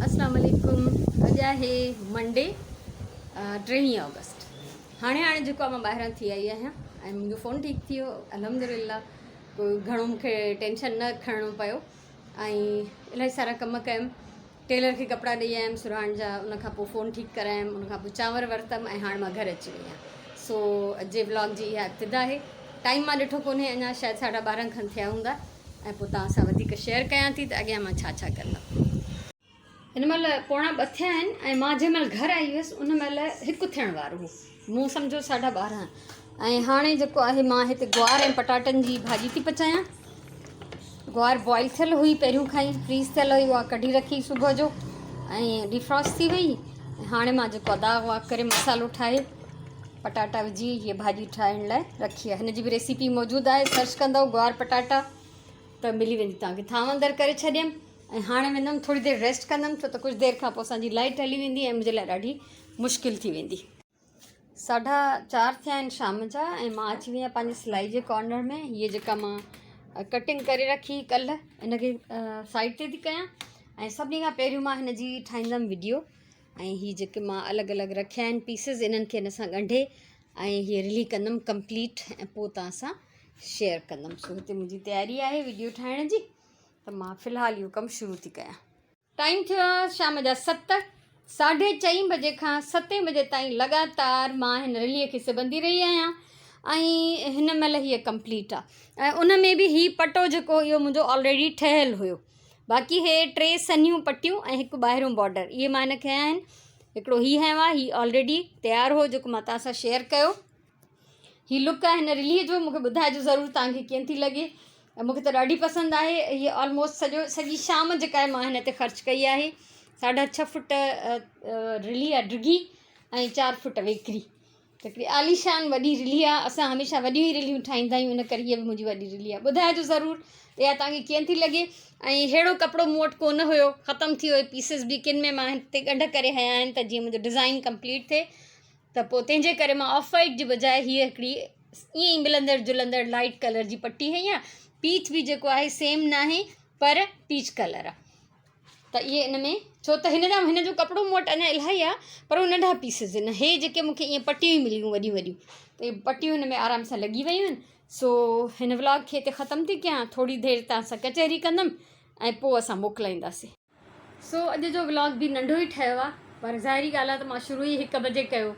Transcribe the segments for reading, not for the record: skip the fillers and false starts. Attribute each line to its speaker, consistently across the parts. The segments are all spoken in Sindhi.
Speaker 1: اسلام عليڪم اڄ آهي منڊي 23 آگسٽ. هاڻي هاڻي جيڪو آهي مان ٻاهران ٿي آئي آهيان ۽ منهنجو فون ٺيڪ ٿي ويو الحمدلله. ڪو گهڻو مون کي ٽينشن نه کڻڻو پيو ۽ الاهي سارا ڪم ڪيم. ٽيلر کي ڪپڙا ڏئي آيم سرهاڻ جا، ان کان پوء فون ٺيڪ ڪرايم، ان کان پوء چانور ورتم ۽ هاڻ مان گهر اچي وئي آهيان. سو اڄ جي ولاگ جي اها ابتدا آهي. ٽائيم مان ڏٺو ڪونهي اڃا، شايد 12:30 کن ٿيا هوندا ۽ پوء توهان سان وڌيڪ شيئر ڪيان ٿي ته اڳيان مان ڇا ڇا ڪندم. هن مهل 1:45 ٿيا آهن ۽ مان جنهن مهل گهر آئي هيس ان مهل 1 ٿيڻ وارو هو. مون سمجهيو 12:30 ۽ هاڻي جيڪو آهي مان هتي گوار ۽ پٽاٽن جي ڀاڄي ٿي پچايان. گوار بوائل ٿيل هئي پهريون کان ئي فريز ٿيل هئي اها ڪڍي رکي صبح جو ۽ ڊيفراسٽ ٿي وئي. هاڻي مان جيڪو داغ واغ ڪري مصالحو ٺاهي پٽاٽا وجهي هيء ڀاڄي ٺاهڻ لاء رکي آهي. هن جي به ريسيپي موجود آهي، سرچ ڪندؤ گوار پٽاٽا ته ملي ويندي توهان کي. ٿانو اندر ڪري ڇڏيم ۽ هاڻي ويندم ٿوري دير ريسٽ ڪندم ڇو ته ڪجهه دير کان پوء اسان جي لائٽ هلي ويندي ۽ منهنجي لاء ڏاڍي مشڪل ٿي ويندي. 4:30 ٿيا آهن شام جا ۽ مان اچي وئي آهيان پنهنجي سلائي جي ڪارنر ۾. هيء جيڪا مان ڪٽنگ ڪري رکي ڪلهه ان کي سائيڊ تي ٿي ڪيان ۽ سڀني کان پهريون مان هن جي ٺاهيندم وڊيو ۽ هي جيڪي مان الڳ الڳ رکيا آهن پيسز انهن کي هن سان ڳنڍي ۽ هيء رلي ڪندم ڪمپليٽ ۽ پوء توهان سان شيئر ڪندم. سو هتي منهنجي تياري آهي وڊيو ٺاهڻ جي ته مان في الحال اهو ڪم شروع ٿي ڪيان. ٽائيم ٿيو آهي شام جا 7، 7:30 بجي کان 7 بجي تائين لڳاتار مان هن رليء کي سبندي رهي آهيان ۽ هن مهل هيء ڪمپليٽ آهي ۽ ان ۾ به هي پٽو جيڪو اهو منهنجو آلريڊي ٺهيل هيو. باقي هي ٽي سنهيون پٽيون ۽ هڪ ٻاهريون بارڊر اهي مان هن کنيا آهن. هڪڙو هي هنيو آهي، هي آلريڊي تيار هو جيڪو مان توهان سان شيئر ڪيو. هي لڪ آهي هن رليء جو، مون کي ٻڌائجو ضرور توهان کي ڪيئن ٿي لڳي. ۽ مون کي ته ڏاڍي پسند آهي. هيء آلموسٽ سڄو سڄي شام جيڪا آهي مان هن تي خرچ ڪئي آهي. 6.5 فٽ رلي آهي ڊگهي ۽ 4 فٽ ويڪري. ته هڪڙي عاليشان وڏي رلي آهي. اسان هميشه وڏيون ئي رليون ٺاهيندا آهيون ان ڪري هيء به منهنجي وڏي رلي آهي. ٻڌائجو ضرور ته اها توهان کي ڪيئن ٿي لڳي. ۽ ههڙو ڪپڙو مون وٽ ڪونه هيو، ختم ٿي ويو پيسز به ڪن ۾ مان هتي ڳنڍ ڪري هنيا آهن ته جيئن منهنجو ڊزائن ڪمپليٽ ٿئي. ته پوء تنهن جي ڪري مان آف وائيٽ جي بجاء هيء هڪڙي ائين ئي ملندڙ جلندڙ لائيٽ ڪلر جي پٽي هنئي آهي. پيچ به جيڪو آهي سيم ناهي پر پيچ ڪلر آهي. ته اهي ان ۾ ڇو ته هن جا هن جو ڪپڙو مون وٽ اڃا الاهي آهي پر اهي ننڍا پيسز آهن. هي جيڪي مون کي ائين پٽيون ئي مليون وڏيون وڏيون ته اهي پٽيون هن ۾ آرام سان لڳي ويون آهن. سو هن ولاگ کي هتي ختم ٿي ڪيان. ٿوري دير توهان سان ڪچهري ڪندم ۽ پوء اسان موڪلائينداسين. سو اڄ جو ولاگ به ننڍو ئي ٺهيو آهي پر ظاهري ڳالهه آهي ته مان شروع ئي 1 بجي ڪيو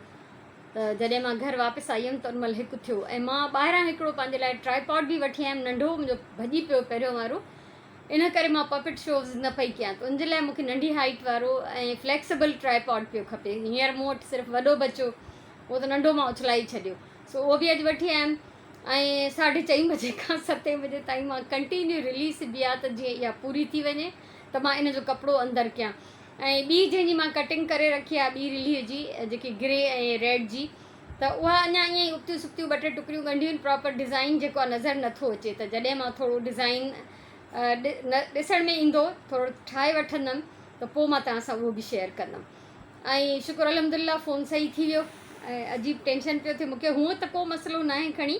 Speaker 1: ته جڏهن مان گهر واپس آئي هيم ته ان مهل 1 ٿيو ۽ مان ٻاهران هڪڙو پنهنجي لاء ٽرائي پاڊ به وٺي آيم ننڍو منهنجو ڀڄي پيو پهريون وارو ان ڪري مان پپٽ شوز نه پئي ڪيان ته ان جي لاء مونکي ننڍي هائيٽ وارو ۽ فليڪسبل ٽرائي پاڊ پيو کپي. هينئر مون وٽ صرف وڏو بچيو اهو ته ننڍو مان اڇلائي ڇڏيو سو اهو به اڄ وٺي آيم ۽ 4:30 بجي کان 7 بجي تائين مان ڪنٽينيو رلي سبي آ ته جيئن اها پوري ٿي وڃي ته مان ان جو ڪپڙو اندر ڪيان ۽ ٻي جنهن جي مان ڪٽنگ ڪري رکي آ ٻي رلي جي جيڪي گري ۽ ريڊ جي ته اها اڃا ائين ئي ابتيون سبتيون ٻه ٽي ٽڪريون ڳنڍيون آهن پراپر ڊزائين جيڪو آ نظر نٿو اچي ته جڏهن مان ٿورو ڊزائين ڏسڻ ۾ ايندو ٿورو ٺاهي وٺندم ته پوء مان توهان سان اهو به شيئر ڪندم. ۽ شڪر الحمدلله فون صحيح ٿي ويو. ۽ عجيب ٽينشن پيو ٿئي مونکي. هونء ته ڪو مسئلو ناهي کڻي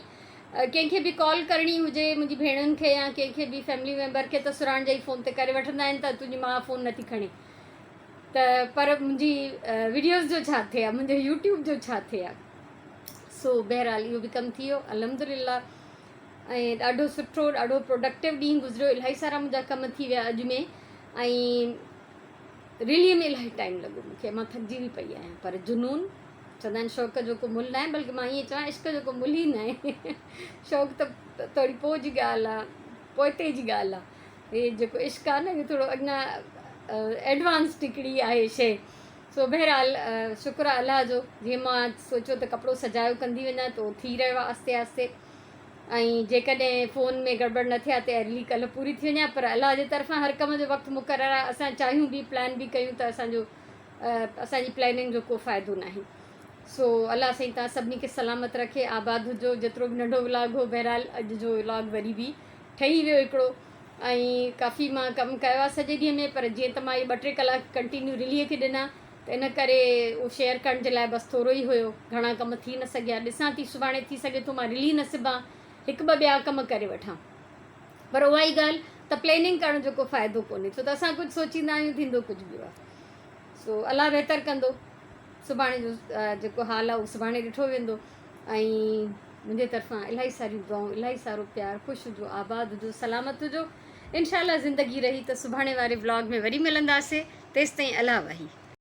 Speaker 1: ڪنهن کي به ڪال ڪرڻي هجي منهنجي ڀيڻن کي يا ڪنهن کي به فيملي ميمبر کي ته سرهاڻ جا ئي فون تي ڪري وٺندا آهن ته تنهنجي ماء فون نٿي کڻي ته پر منهنجي وڊيوز جو ڇا ٿئي ها منهنجو يوٽيوب جو ڇا ٿئي ها. سو بهرحال اهو به ڪم ٿي ويو الحمدلله ۽ ڏاڍو سٺو ڏاڍو پروڊڪٽو ڏينهن گذريو. الاهي سارا منهنجا ڪم ٿي ويا اڄ ۾ ۽ ريليء ۾ الاهي ٽائيم لڳو مون کي، مان ٿڪجي به پئي آهيان پر جنون چوندا آهن شوق جو ڪو ملهه ناهي، بلڪه مان ائين چوان عشق جو ڪو ملهه ئي ناهي. شوق ته ٿوري پوء جي ڳالهه آهي، پوئتي جي ڳالهه آهي. هي جيڪو عشق آهي نه اهو ٿورو اڳيان ايڊوانس هڪڙي آهي شيء. سو بهرحال شڪر آهي الله جو جيئن مان سوچيو ته ڪپڙو سجايو ڪندي وڃان ته اهو ٿي رهيو آهي آهستي آهستي. ۽ جيڪڏهن فون ۾ گڙٻڙ نه ٿئي ها ته ارلي ڪلهه پوري ٿي وڃي ها پر الله جي طرفان هر ڪم جو وقت مقرر آهي. اسان چاهيون به پلان به ڪيون ته اسان جي پلاننگ جو ڪو فائدو ناهي. سو الله سائين توهان سڀني کي سلامت رکي، آباد هجو. جيترو به ننڍو ولاگ هو بهرحال اڄ جو ولاگ وري به ٺهي ويو هڪڙو ۽ ڪافي مان ڪم ڪيو آهي سڄي ڏينهن ۾ پر جيئن ته مان اهي ٻه ٽي ڪلاڪ ڪنٽينيو رليء کي ڏنا ته ان ڪري اهو شيئر ڪرڻ جي لاء بس ٿورو ئي هيو، گهڻا ڪم ٿي نه سگهيا. ڏسان ٿي سڀاڻي ٿي سگهي ٿو مان رلي نه سبان، هڪ ٻه ٻيا ڪم ڪري وٺان. پر اها ئي ڳالهه ته پليننگ ڪرڻ جو ڪو فائدو ڪونهي، ڇو ته اسان ڪجهه سوچيندا آهيون ٿيندو ڪجهه ٻيو آهي. سو الله بهتر ڪندو. سڀاڻي جو جيڪو حال آهي اهو سڀاڻي ڏٺو ويندو ۽ منهنجي طرفان الاهي ساريون دعائون الاهي سارو پيار خوش هجو آباد هجو سلامت هجو انشاء الله زندگي رهي ته سڀاڻي واري ولاگ ۾ وري ملنداسي تيستائين الله واهي.